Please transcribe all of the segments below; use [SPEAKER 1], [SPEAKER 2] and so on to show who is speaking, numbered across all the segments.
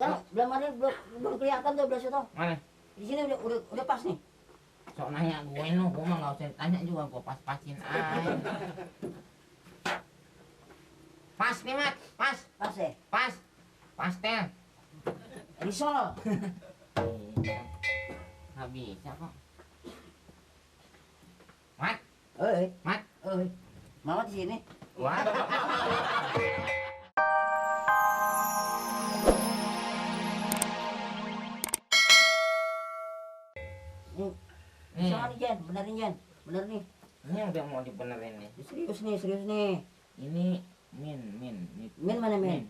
[SPEAKER 1] Kan belum ada belum kelihatan tuh belas itu.
[SPEAKER 2] Mana?
[SPEAKER 1] Di sini udah pas nih.
[SPEAKER 2] Sok nanya gue lu, gue mah nggak usah tanya juga, gue pas-pasin aja. Pas nih Mat, pas.
[SPEAKER 1] Pas ya.
[SPEAKER 2] Pas. Pastel.
[SPEAKER 1] Risol.
[SPEAKER 2] Nggak bisa kok. Mat,
[SPEAKER 1] Mat. Mama di sini.
[SPEAKER 2] wah.
[SPEAKER 1] Nih. Sama nih Jen, benerin Jen. Bener nih.
[SPEAKER 2] Ini yang udah mau dibenerin nih.
[SPEAKER 1] Serius nih.
[SPEAKER 2] Ini min.
[SPEAKER 1] Min mana min?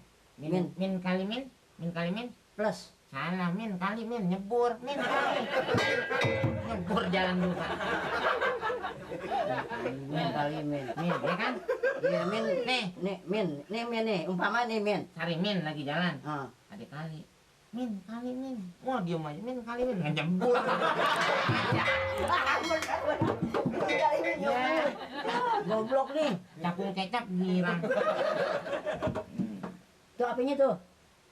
[SPEAKER 2] Min kali min
[SPEAKER 1] Plus.
[SPEAKER 2] salah min kali min nyebur min kali nyebur jalan dulu kan
[SPEAKER 1] Min kali min.
[SPEAKER 2] min ya kan
[SPEAKER 1] Iya min.
[SPEAKER 2] nih
[SPEAKER 1] Min nih. Umpama nih min.
[SPEAKER 2] cari min lagi jalan
[SPEAKER 1] Ah.
[SPEAKER 2] ada kali min kali min wah diem aja min kali min nggak nyebur
[SPEAKER 1] Kali min nyebur. Goblok nih.
[SPEAKER 2] capung kecap girang
[SPEAKER 1] Tuh apanya tuh?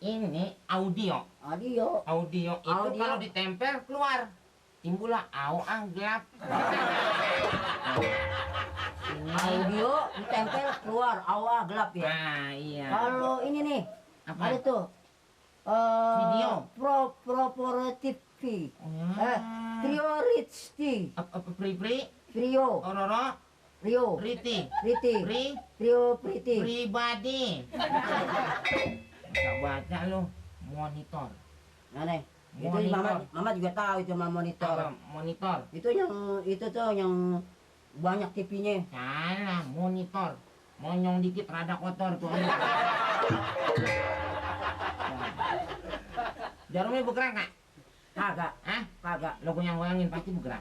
[SPEAKER 2] ini audio
[SPEAKER 1] Audio.
[SPEAKER 2] itu
[SPEAKER 1] Audio.
[SPEAKER 2] kalau ditempel keluar timbullah auang gelap
[SPEAKER 1] Audio ditempel keluar awal gelap ya.
[SPEAKER 2] nah iya
[SPEAKER 1] Kalau ini nih
[SPEAKER 2] apa
[SPEAKER 1] ada tuh
[SPEAKER 2] Video.
[SPEAKER 1] Proportif.
[SPEAKER 2] oh,
[SPEAKER 1] Priority.
[SPEAKER 2] apa pri
[SPEAKER 1] Trio.
[SPEAKER 2] ororo
[SPEAKER 1] Rio.
[SPEAKER 2] Riti
[SPEAKER 1] Priti. Trio Priti.
[SPEAKER 2] pribadi nggak baca lu monitor
[SPEAKER 1] Mana? Itu
[SPEAKER 2] Monitor.
[SPEAKER 1] mama juga tahu itu mama monitor.
[SPEAKER 2] apa monitor
[SPEAKER 1] Itu tuh yang banyak TV-nya.
[SPEAKER 2] salah monitor monyong dikit rada kotor tuh jarumnya bergerak nggak
[SPEAKER 1] Kagak.
[SPEAKER 2] kagak lo goyang-goyangin pasti bergerak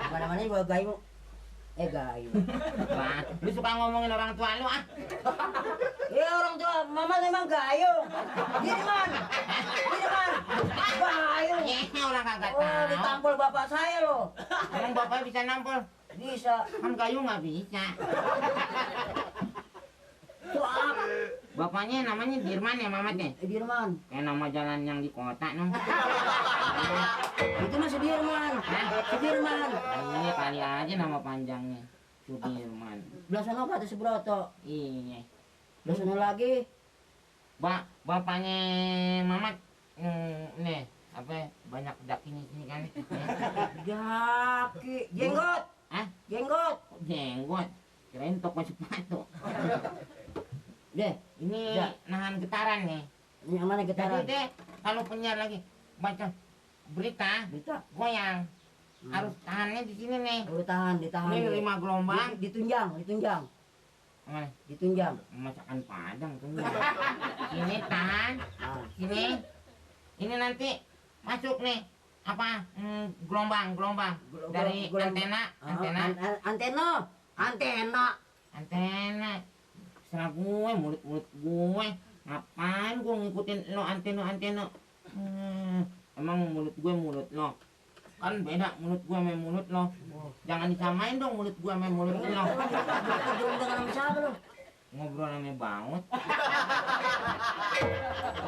[SPEAKER 1] Mana-mana gua gayu. Gayu.
[SPEAKER 2] Wah, lu suka ngomongin orang tua lu
[SPEAKER 1] Ya orang tua mama memang gayu. Dirman. Gayu.
[SPEAKER 2] ya orang kagak
[SPEAKER 1] Oh,
[SPEAKER 2] tahu
[SPEAKER 1] ditampol bapak saya loh.
[SPEAKER 2] emang bapaknya bisa nampol
[SPEAKER 1] Bisa.
[SPEAKER 2] kan kayu nggak bisa
[SPEAKER 1] Tuh apa?
[SPEAKER 2] bapaknya namanya Dirman ya mamatnya
[SPEAKER 1] Dirman.
[SPEAKER 2] kayak nama jalan yang di kota nong
[SPEAKER 1] Itu mah Sudirman. Sudirman.
[SPEAKER 2] iya kali aja nama panjangnya Sudirman
[SPEAKER 1] Belah sana Pak Subroto.
[SPEAKER 2] iya
[SPEAKER 1] Belah sana lagi.
[SPEAKER 2] bapaknya mamat nih apa banyak dakinya sini kan
[SPEAKER 1] Daki. Jenggot. Jenggot.
[SPEAKER 2] jenggot kirain toko sepatu
[SPEAKER 1] Deh.
[SPEAKER 2] ini
[SPEAKER 1] Ya.
[SPEAKER 2] nahan getaran nih
[SPEAKER 1] Ini yang mana
[SPEAKER 2] jadi
[SPEAKER 1] getaran?
[SPEAKER 2] deh kalau penyiar lagi baca berita
[SPEAKER 1] Berita.
[SPEAKER 2] goyang harus tahannya di sini nih
[SPEAKER 1] Udah ditahan.
[SPEAKER 2] ini 5 gelombang
[SPEAKER 1] Ditunjang.
[SPEAKER 2] mana
[SPEAKER 1] Ditunjang.
[SPEAKER 2] masakan padang tuh ini tahan
[SPEAKER 1] Nah.
[SPEAKER 2] ini nanti masuk nih apa gelombang dari antena serah gue mulut gue ngapain gue ngikutin lo antena emang mulut gue mulut lo kan beda mulut gue sama mulut lo jangan disamain dong mulut gue sama mulut lo
[SPEAKER 1] Ngobrol dengan siapa lu?
[SPEAKER 2] ngobrol sama banget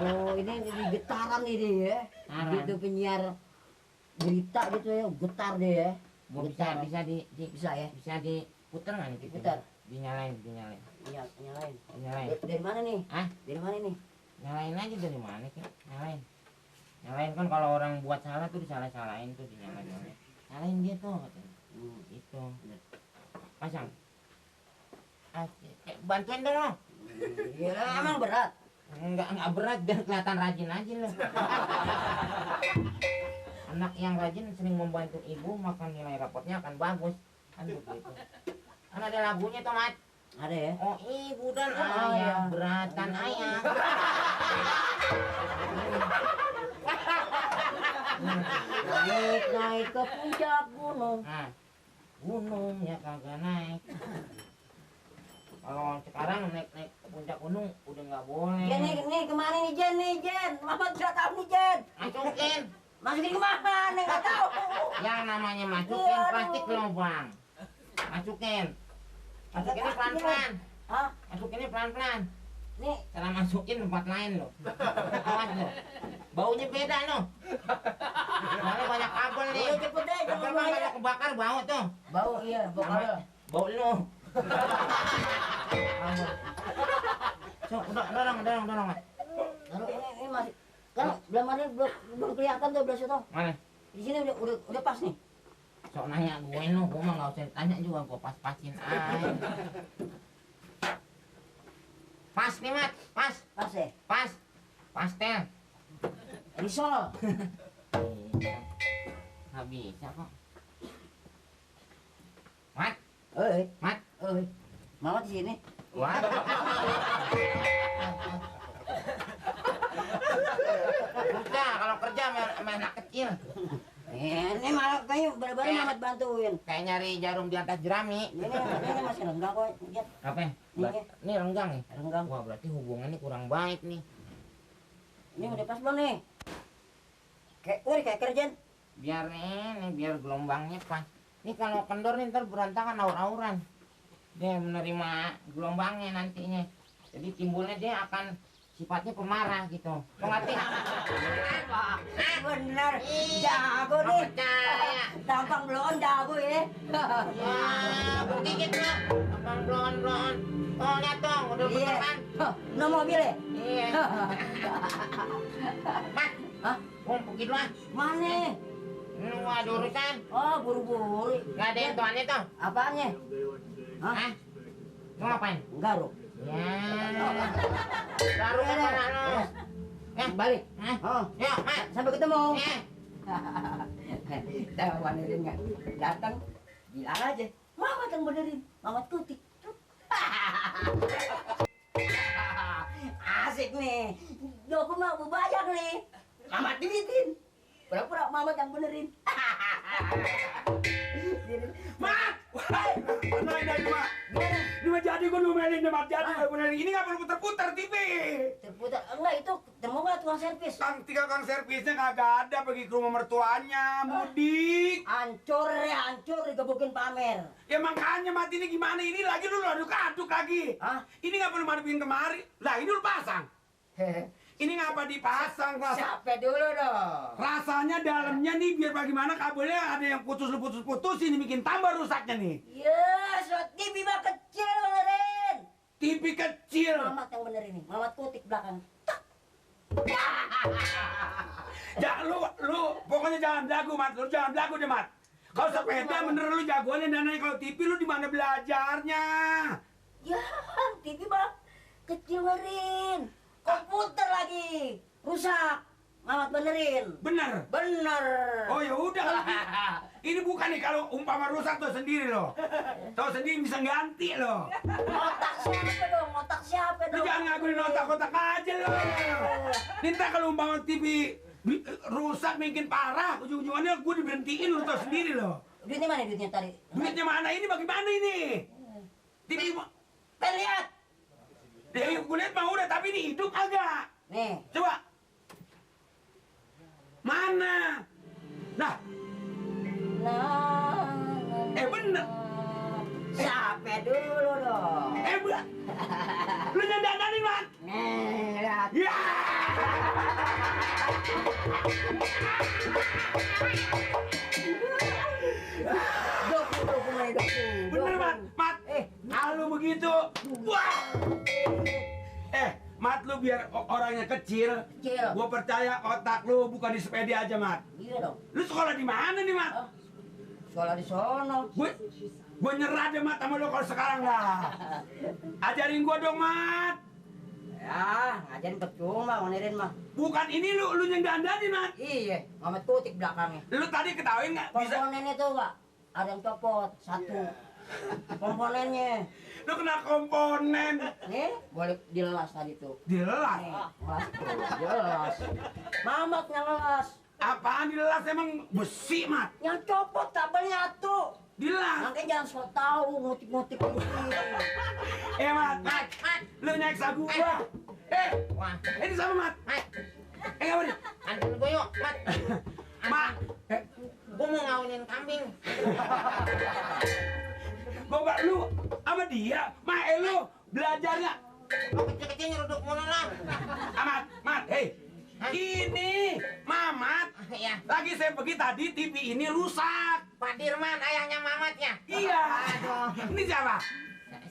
[SPEAKER 1] Oh, ini getaran ini ya.
[SPEAKER 2] Getaran.
[SPEAKER 1] Gitu penyiar berita gitu ya, getar deh ya.
[SPEAKER 2] gue
[SPEAKER 1] Getar.
[SPEAKER 2] bisa
[SPEAKER 1] ya.
[SPEAKER 2] bisa diputer nggak nih gitu?
[SPEAKER 1] Putar.
[SPEAKER 2] dinyalain
[SPEAKER 1] Iya, nyalain.
[SPEAKER 2] nyalain
[SPEAKER 1] Dari mana nih?
[SPEAKER 2] ah
[SPEAKER 1] Dari mana nih?
[SPEAKER 2] nyalain aja dari mana sih nyalain kan kalau orang buat salah tuh disalah-salahin tuh nyalain dia tuh katanya itu pasang bantuin dong lo
[SPEAKER 1] Iya, emang berat.
[SPEAKER 2] enggak berat biar kelihatan rajin aja lo anak yang rajin sering membantu ibu maka nilai rapotnya akan bagus kan begitu kan ada lagunya tuh Mat
[SPEAKER 1] Ada ya?
[SPEAKER 2] oh ibu dan
[SPEAKER 1] Oh,
[SPEAKER 2] ayah
[SPEAKER 1] iya.
[SPEAKER 2] beratan ayah
[SPEAKER 1] Naik ke puncak gunung.
[SPEAKER 2] nah gunungnya kagak naik kalau sekarang naik ke puncak gunung udah nggak boleh
[SPEAKER 1] Jen nih kemana nih Jen? Mama tidak tahu nih Jen.
[SPEAKER 2] masukin
[SPEAKER 1] Masukin kemana? Nggak tahu.
[SPEAKER 2] yang namanya masukin
[SPEAKER 1] Iya, aduh.
[SPEAKER 2] plastik lubang masukinnya pelan-pelan
[SPEAKER 1] Hah?
[SPEAKER 2] masukinnya pelan-pelan
[SPEAKER 1] Nih,
[SPEAKER 2] Salah masukin tempat lain lo. Awas lo. Baunya beda lo. Soalnya banyak kabel nih.
[SPEAKER 1] udah cepet deh, jangan
[SPEAKER 2] Kabel
[SPEAKER 1] banyak.
[SPEAKER 2] kalau kebakar bau tuh.
[SPEAKER 1] Bau iya, bau kabel.
[SPEAKER 2] Bau lo. So, dorong.
[SPEAKER 1] Lalu ini masih kan belum ada belum kelihatan tuh belah situ.
[SPEAKER 2] Mana?
[SPEAKER 1] Di sini udah pas nih.
[SPEAKER 2] Sok nanya gue lo, gue mah nggak usah tanya juga, gue pas-pasin aja. Pas nih Mat, pas,
[SPEAKER 1] Pas ya.
[SPEAKER 2] pastel.
[SPEAKER 1] Risol.
[SPEAKER 2] Nggak bisa kok. Mat,
[SPEAKER 1] Mat. Mama di sini.
[SPEAKER 2] wah. Udah, kalau kerja sama anak kecil.
[SPEAKER 1] Ini malah kayak baru-baru Mamat bantuin.
[SPEAKER 2] Kayak nyari jarum di atas jerami.
[SPEAKER 1] Ini masih renggang kok. Lihat,
[SPEAKER 2] Apa?
[SPEAKER 1] Ini.
[SPEAKER 2] Ini renggang nih.
[SPEAKER 1] renggang.
[SPEAKER 2] Wah, berarti hubungannya kurang baik nih.
[SPEAKER 1] Ini udah pas belum nih? Kayak kerjaan.
[SPEAKER 2] Biar gelombangnya pas. Ini kalau kendor nih ntar berantakan aur-auran. Dia menerima gelombangnya nantinya. Jadi timbulnya dia akan sifatnya pemarah gitu. Lo ngerti nggak?
[SPEAKER 1] Bener.
[SPEAKER 2] Iya,
[SPEAKER 1] Jago
[SPEAKER 2] nggak
[SPEAKER 1] nih.
[SPEAKER 2] percaya.
[SPEAKER 1] Tampang belum jago ya.
[SPEAKER 2] Wah, dikit lo. Abang blon. Oh, lihat dong, udah bener kan?
[SPEAKER 1] No mobil ya?
[SPEAKER 2] Iya. Mat,
[SPEAKER 1] Hah?
[SPEAKER 2] pergi dulu ah.
[SPEAKER 1] Mana?
[SPEAKER 2] Lu ada urusan.
[SPEAKER 1] Oh, buru-buru.
[SPEAKER 2] Nggak ada yang tuannya tuh.
[SPEAKER 1] Apanya? Hah?
[SPEAKER 2] Hah? Lu ngapain?
[SPEAKER 1] Enggak, Ru.
[SPEAKER 2] Ya. Baru ke mana lo? Ya,
[SPEAKER 1] Balik.
[SPEAKER 2] Hah?
[SPEAKER 1] Oh,
[SPEAKER 2] Yuk, Mat.
[SPEAKER 1] sampai ketemu.
[SPEAKER 2] Ya.
[SPEAKER 1] Tahu wanerin nggak? Datang, bilang aja. Mamat yang benerin. Mamat kutik. Asik nih. Doku mau bayar nih. Mamat duitin. Pura-pura Mamat yang benerin.
[SPEAKER 3] Mat! Wah, mana ini Mat?
[SPEAKER 1] Gimana?
[SPEAKER 3] Ini mah jadi gua numelin nih Mat, jadi gua benerin. Ini nggak perlu putar-putar TV.
[SPEAKER 1] Terputar. Enggak, itu temu nggak tukang servis?
[SPEAKER 3] Kang servisnya kagak ada, pergi ke rumah mertuanya, mudik.
[SPEAKER 1] Hancur, digebukin pamer.
[SPEAKER 3] Ya makanya Mat, ini gimana? Ini lagi lu aduk-aduk lagi.
[SPEAKER 1] Hah?
[SPEAKER 3] Ini nggak perlu madepin kemari. Lah ini lu pasang. Ini ngapa dipasang?
[SPEAKER 1] Siapa dulu dong?
[SPEAKER 3] Rasanya dalamnya nih biar bagaimana kabelnya ada yang putus ini bikin tambah rusaknya nih.
[SPEAKER 1] Ya, slot TV mah kecil benerin.
[SPEAKER 3] TV kecil.
[SPEAKER 1] Mamat yang benerin nih. Mamat kutik belakang.
[SPEAKER 3] Ya lu pokoknya jangan belagu Mat, lu jangan belagu deh Mat. Kalau sepeda bener lu jagoannya dananya, kalau TV lu di mana belajarnya?
[SPEAKER 1] Ya, TV mah kecil benerin. Komputer lagi rusak. Mamat benerin.
[SPEAKER 3] Bener.
[SPEAKER 1] Bener.
[SPEAKER 3] Oh ya udah kalau ini bukan nih, kalau umpama rusak tuh sendiri loh. Tahu sendiri bisa ganti loh.
[SPEAKER 1] Otak siapa dong? Otak siapa
[SPEAKER 3] Lu
[SPEAKER 1] dong?
[SPEAKER 3] jangan ngakuin otak-otak aja loh. Minta kalau umpama TV rusak bikin parah, ujung-ujungannya gue diberhentiin lu tau sendiri loh.
[SPEAKER 1] Duitnya mana duitnya tadi?
[SPEAKER 3] Duitnya mana ini bagaimana ini? TV
[SPEAKER 1] Pengen lihat.
[SPEAKER 3] gue lihat mah udah, tapi ini hidup agak.
[SPEAKER 1] Nih.
[SPEAKER 3] Coba. Mana? Nah,
[SPEAKER 1] Nah.
[SPEAKER 3] bener.
[SPEAKER 1] Siapa dulu dong?
[SPEAKER 3] Bener. Lu yang dandanin, Mat.
[SPEAKER 1] Nih, lihat.
[SPEAKER 3] Ya.
[SPEAKER 1] Doku mana doku?
[SPEAKER 3] Bener, Mat. Mat. Kalau begitu, wah. Mat, lu biar orangnya kecil.
[SPEAKER 1] Kecil.
[SPEAKER 3] Gua percaya otak lu bukan di sepeda aja, Mat.
[SPEAKER 1] Iya dong.
[SPEAKER 3] Lu sekolah di mana nih, Mat?
[SPEAKER 1] Oh, sekolah di sono.
[SPEAKER 3] Gue nyerah deh, Mat, sama lu kalau sekarang dah. Ajarin gua dong, Mat.
[SPEAKER 1] Ya, ngajarin percuma, benerin mah.
[SPEAKER 3] Bukan ini lu yang dandanin, Mat.
[SPEAKER 1] Iya, Mamat kutik belakangnya.
[SPEAKER 3] Lu tadi ketahuin nggak bisa?
[SPEAKER 1] Komponennya tuh, Pak. Ada yang copot, satu. Komponennya.
[SPEAKER 3] Lu kena komponen.
[SPEAKER 1] Nih, boleh dilelas tadi tuh.
[SPEAKER 3] Dilelas.
[SPEAKER 1] Nih, ngelas tuh, dilelas. Mamat yang ngelas.
[SPEAKER 3] Apaan dilelas, emang besi, Mat?
[SPEAKER 1] Yang copot kabelnya tuh.
[SPEAKER 3] Dilelas.
[SPEAKER 1] Makanya jangan sok tahu ngutik-ngutik gitu.
[SPEAKER 3] Mat, lu nyeksa gua.
[SPEAKER 2] Wah,
[SPEAKER 3] Ini sama, Mat.
[SPEAKER 2] Mat.
[SPEAKER 3] Apa nih?
[SPEAKER 2] Anterin gue yuk, Mat.
[SPEAKER 3] Mat.
[SPEAKER 2] Gue mau ngawinin kambing.
[SPEAKER 3] Gua lu sama dia, lu belajarnya
[SPEAKER 2] Lo kecil-kecil nyeruduk mulu lo.
[SPEAKER 3] Mat, hei.
[SPEAKER 2] Hah?
[SPEAKER 3] Ini Mamat.
[SPEAKER 2] Ya,
[SPEAKER 3] Lagi saya pergi tadi TV ini rusak.
[SPEAKER 2] Pak Dirman, ayahnya Mamat ya?
[SPEAKER 3] Iya.
[SPEAKER 2] Aduh.
[SPEAKER 3] Ini siapa?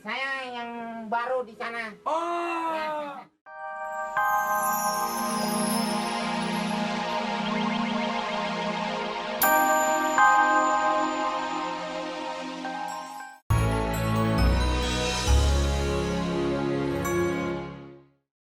[SPEAKER 2] Saya yang baru di sana.
[SPEAKER 3] Oh.